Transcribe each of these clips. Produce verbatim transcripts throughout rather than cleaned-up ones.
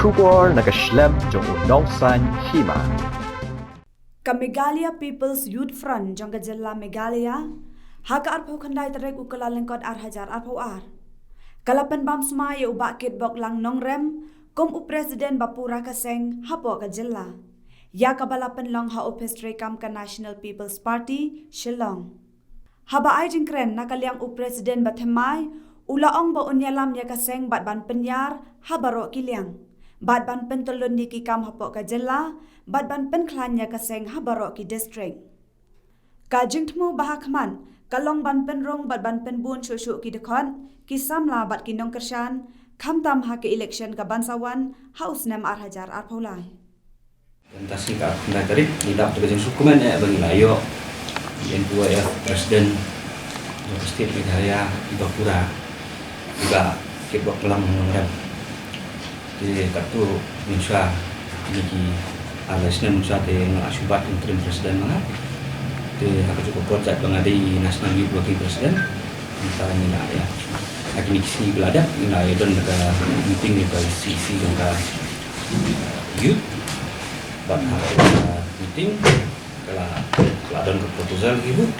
Khubor na ka shlem jong u nongsan hima. Ka Meghalaya People's Youth Front jong ka jylla Meghalaya, ha ka arphew khyndai tarik u Kyllalyngkot ar hajar arphew ar, ka la pynbam smai ïa u Bah Kitboklang Nongrem kum u president ba pura ka seng hapoh ka jylla, ïa kaba la pynlong ha ophis treikam ka National People's Party, Shillong. Haba ai jingkren na ka liang u president ba thymmai, u la ong ba un ïalam ïa ka seng bad ban pynïar ha baroh ki liang, bad ban pyntyllun ïa ki kam hapoh ka jylla, bad ban pynkhlaiñ ïa ka seng ha baroh ki district. Ka jingthmu ba ha khmat ka long ban pynrung bad ban pynbun shuh shuh ki dkhot, ki samla bad ki nongkyrshan, khamtam ha ka election ka ban sa wan ha u snem ar hajar arphew lai. Mynta sngi ka khyndai tarik, ngi dap da ka jingsngewkmen eh ba ngi la ïoh i N P Y F president jong ka state Meghalaya, i ba pura, i Bah Kitboklang Nongrem. Te katto mynshuwa, kine ki ar lai snem mynshuwa te nga la shu bat interim president ma nga. Te ha kajuh ka por jait ba nga dei national youth working president, mynta ngi la ïa, ha kine ki sngi ba la dep ngi la ïa don ka meeting ïa ka C E C jong ka youth. Bad ha ka meeting ka la, ka la don ka proposal hi ruh.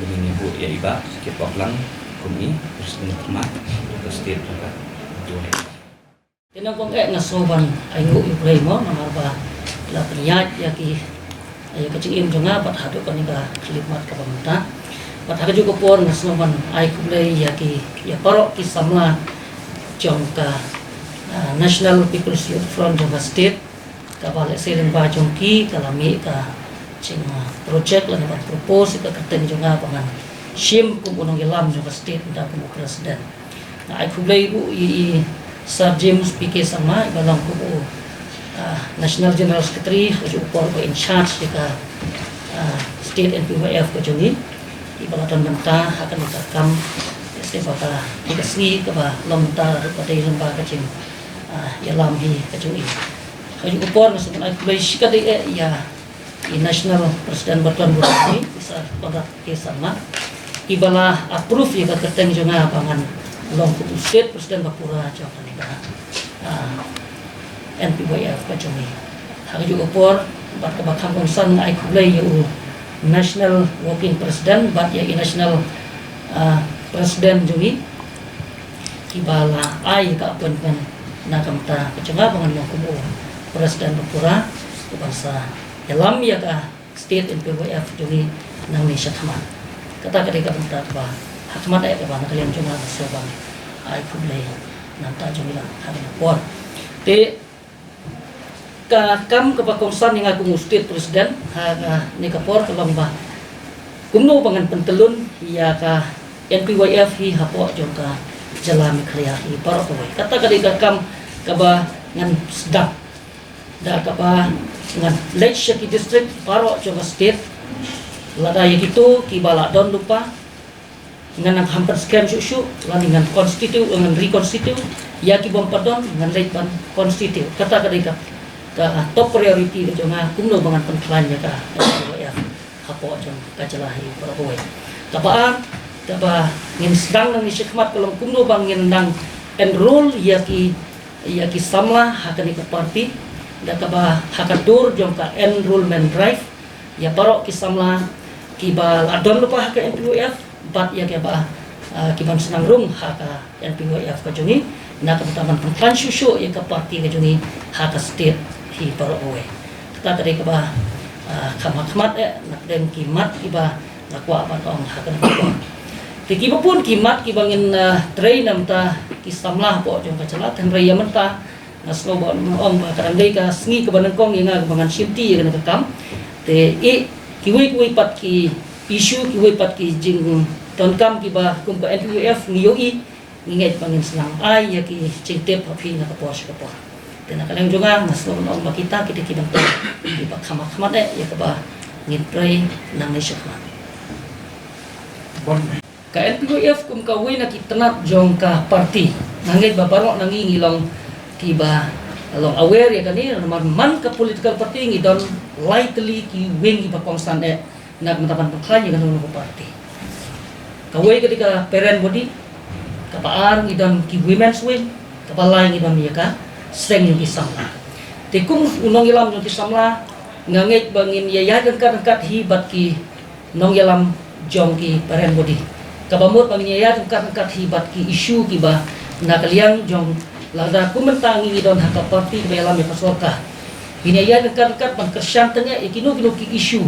Ngi ngi buh ïa i Bah Kitboklang kum i president thymmai ka state ka. Te nangkong eh nga sngew ban ai nguh ïa u Blei mo namar ba la pynïaid ïa ki, ïa ka jingim jong nga bad haduh kane ka khyllipmat kaba mynta. Bad ha kajuh ka por nga sngew ban ai khublei ïa ki, ïa baroh ki samla jong ka, ah, National People's Youth Front jong ka state. Kaba lehse lyngba jong ki ka la mih ka jing, ah, project lane ban propose ïa ka kyrteng jong nga ba ngan shim kum u nongïalam jong ka state, mynta kum u president. Nga ai khublei ruh ïa i Sir James P K Sangma, i ba long kum u, ah, National General Secretary, ha kajuh ka por ba in charge ïa ka, ah, state N P Y F ka jong ngi. I ba la don bynta ha kane ka kam, lehse ba ka, ka sngi kaba long bynta ruh ka dei lyngba ka jing, ah, ïalam hi ka jong i. Ha kajuh ka por nga sngew ban ai khublei shikatdei eh ïa i National President ba don bad ngi, i Sir Conrad K Sangma, i ba la approve ïa ka kyrteng jong nga ba ngan long kum u state president ba pura jong kane ka, ah, N P Y F ka jong ngi. Ha kajuh ka por bad kaba kham kongsan nga ai khublei ïa u National Working President bad ïa i National, ah, President jong ngi, kiba la ai ka appointment na ka bynta ka jong nga ba ngan long kum u president ba pura, u ban sa ïalam ïa ka state N P Y F jong ngi nangne shakhmat. Kata ka dei ka bynta kaba ha khmat eh kaba na ka liang jong nga nga sngew ban ai khublei na ka bynta jong ngi lang ha kane ka por. Te ka kam kaba kongsan ïa nga kum u state president ha kane ka por ka long ba kumno ba ngan pyntyllun ïa ka N P Y F hi hapoh jong ka jylla Meghalaya hi baroh kawei. Kata ka dei ka kam kaba ngan sdang da kaba ngan leit sha ki district baroh jong ka state. Lada ïa kito kiba la don lypa ngan nang kham pynskhem shuh shuh, lane ngan constitute, ngan reconstitute, ïa ki bym pat don ngan leit ban constitute. Kata ka dei ka, ka top priority ka jong nga, kumno ba ngan pynkhlaiñ ïa ka, ka jong ka hapoh jong ka jylla hi baroh kawei. Kaba ar, kaba ngin sdang nangne shakhmat ka long kumno ba ngin nang enroll ïa ki, ïa ki samla ha kane ka party, da kaba ha ka dur jong ka enrollment drive, ïa baroh ki samla kiba la don lypa ha ka N P Y F bad ïa kiba, ah, kiban sdang rung ha ka N P Y F ka jong ngi, na ka bynta ban pynkhlaiñ shuh shuh ïa ka party ka jong ngi ha ka state hi baroh kawei. Kata ka dei kaba, ah, kham ha khmat eh na ka dei ki mat kiba nga kwah ban ong ha kane ka por. Te kiba bun ki mat kiba ngin, ah, trei na ka bynta ki samla hapoh jong ka jylla, hynrei ïa mynta nga sngew ban ong ba ka dang dei ka sngi kaba nyngkong ïa nga kaba ngan shim ti ïa kane ka kam. Te i kiwei kiwei pat ki issue, kiwei pat ki jingdonkam kiba kum ka N P Y F ngi ïohi, ngi ngeit ba ngin sa nang ai ïa ki jingtip ha phi na ka por sha ka por. Te na ka liang jong nga nga sngew ban ong ba kita ki dei ki bynta kiba kham ha khmat eh ïa kaba ngin trei nangne shakhmat. Ka N P Y F kum kawei na ki tnat jong ka party, nga ngeit ba baroh na ngi ngi long kiba long aware ïa kane, namar man ka political party ngi don lai tylli ki wing kiba kongsan eh na ka bynta ban pynkhlaiñ ïa kano kano ka party. Kawei ka dei ka parent body, kaba ar ngi don ki women's wing, kaba lai ngi don ïa ka seng jong ki samla. Te kum u nongïalam jong ki samla, nga ngeit ba ngin ïa ïaid ryngkat ryngkat hi bad ki nongïalam jong ki parent body. Kaba mut ba ngin ïa ïaid ryngkat ryngkat hi bad ki issue kiba na ka liang jong, lada kum mynta ngi ngi don ha ka party kaba ïalam ïa ka sorkar, ngin ïa ïaid ryngkat ryngkat ban kyrshan tyngeh ïa kino kino ki issue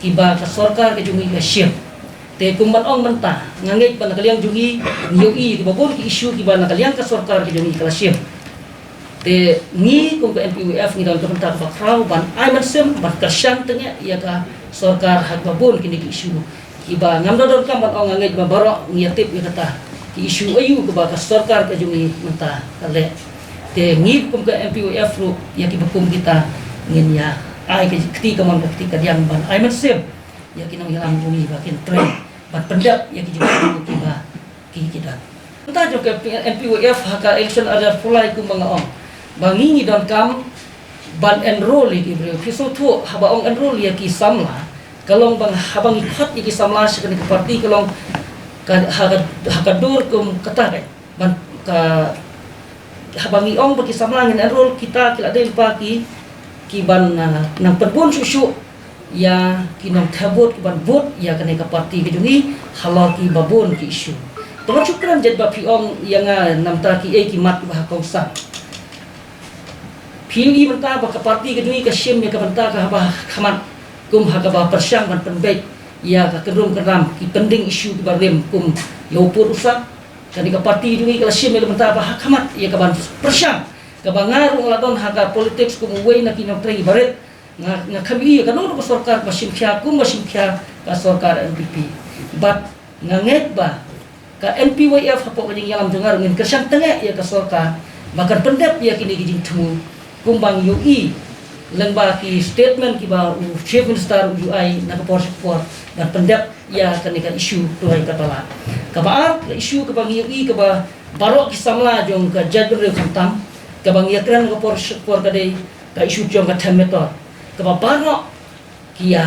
kiba ka sorkar ka jong ngi ka shim. Te kum ban ong mynta, nga ngeit ba na ka liang jong ngi, ngi ïohi kiba bun ki issue kiba na ka liang ka sorkar ka jong ngi ka la shim. Te ngi kum ka N P Y F ngi don ka bynta kaba khraw ban ai mynsiem ban kyrshan tyngeh ïa ka sorkar ha kaba bun kine ki issue kiba ngam da donkam ban ong, nga ngeit ba baroh ngi ïa tip ïa kata ki issue aïu kaba ka sorkar ka jong ngi mynta ka leh. Te ngi kum ka N P Y F ruh ïa kiba kum kita ngin ïa ai ka kti kamon ka kti kadiang ban ai mynsiem ïa ki nongïalam jong ngi ba kin trei ban pyndep ïa ki jingthmu kiba ki ki don. Mynta jong ka N P Y F ha ka election ar hajar arphew lai kumba nga ong ba ngi ngi donkam ban enroll ïa ki briew. Phi sngewthuh, haba ong enroll ïa ki samla, ka long ba haba ngi khot ïa ki samla sha kane ka party ka long ka, ha ka, ha ka dur kum kata ka ban ka, haba ngi ong ba ki samla ngin enroll, kita ki la dei lypa ki, ki ban, ah, nang pynbun shuh shuh ïa ki nongthep vote ki ban vote ïa kane ka party ka jong ngi halor kiba bun ki issue. Te ngan shu kren jait ba phi ong ïa nga namar ki ei ki mat kiba ha kongsan. Phi ïohi mynta ba ka party ka jong ngi ka shim ïa ka bynta kaba ha khmat kum ha kaba pyrshang ban pynbeit ïa ka kyndrum kyndram ki pending issue kiba rim kum ïa u pud u sap. Kane ka party jong ngi ka la shim ïa ka bynta ba ha khmat ïa ka ban pyrshang, kaba nga ruh nga la don ha ka politics kum uwei na ki nongtrei barit. Nga, nga kham ïohi ïa kano kano ka sorkar ba shim khia kum ba shim khia ka sorkar N P P. Bad nga ngeit ba ka N P Y F hapoh ka jingïalam jong nga ruh ngin kyrshan tyngeh ïa ka sorkar ba kan pyndep ïa kine ki jingthmu kumba ngi ïohi lyngba ki statement kiba u Chief Minister u ju ai na ka por sha ka por ban pyndep ïa kane ka issue kloi kaba lah. Kaba ar, ka issue kaba ngi ïohi kaba baroh ki samla jong ka jaitbynriew khamtam, kaba ngi ïakren ka por sha ka por ka dei ka issue jong ka them metor, kaba baroh ki ïa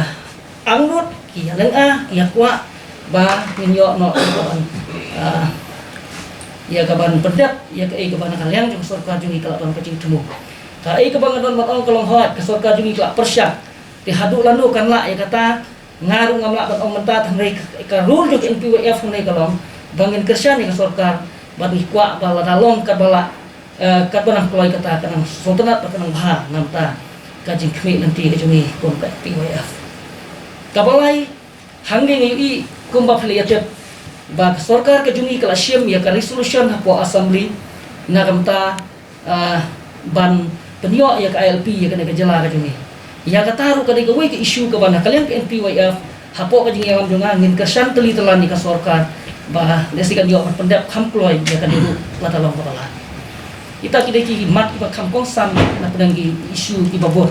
angnud, ki ïa lynga, ki ïa kwah ba ngin ïoh noh ïa ka ban, ah, ïa ka ban pyndep ïa kaei kaba na ka liang jong ka sorkar jong ngi ka la don ka jingthmu. Kaei kaba nga don ban ong ka long hooid ka sorkar jong ngi ka la pyrshang. Te haduh lano kan lah ïa kata, nga ruh ngam lah ban ong mynta, hynrei ka, ka rule jong ka N P Y F hangne ka long ba ngin kyrshan ïa ka sorkar bad ngi kwah ba lada long katba lah, eh, katba nang kloi kata ka nang sngewtynnat bad ka nang bha namar ka jingkhmih lynti ka jong ngi kum ka N P Y F. Kaba lai, hangne ngi ïohi kumba phi la ïatip ba ka sorkar ka jong ngi ka la shim ïa ka resolution hapoh Assembly na ka bynta, ah, ban pynïoh ïa ka I L P ïa kane ka jylla ka jong ngi. Ïa kata ruh ka dei kawei ka issue kaba na ka liang ka N P Y F hapoh ka jingïalam jong nga ngin kyrshan tylli tylan ïa ka sorkar ba lehse kan ïoh ban pyndep kham kloi ïa kane ruh lada long kaba lah. Kita ki dei ki mat kiba kham kongsan na pdeng ki issue kiba bun.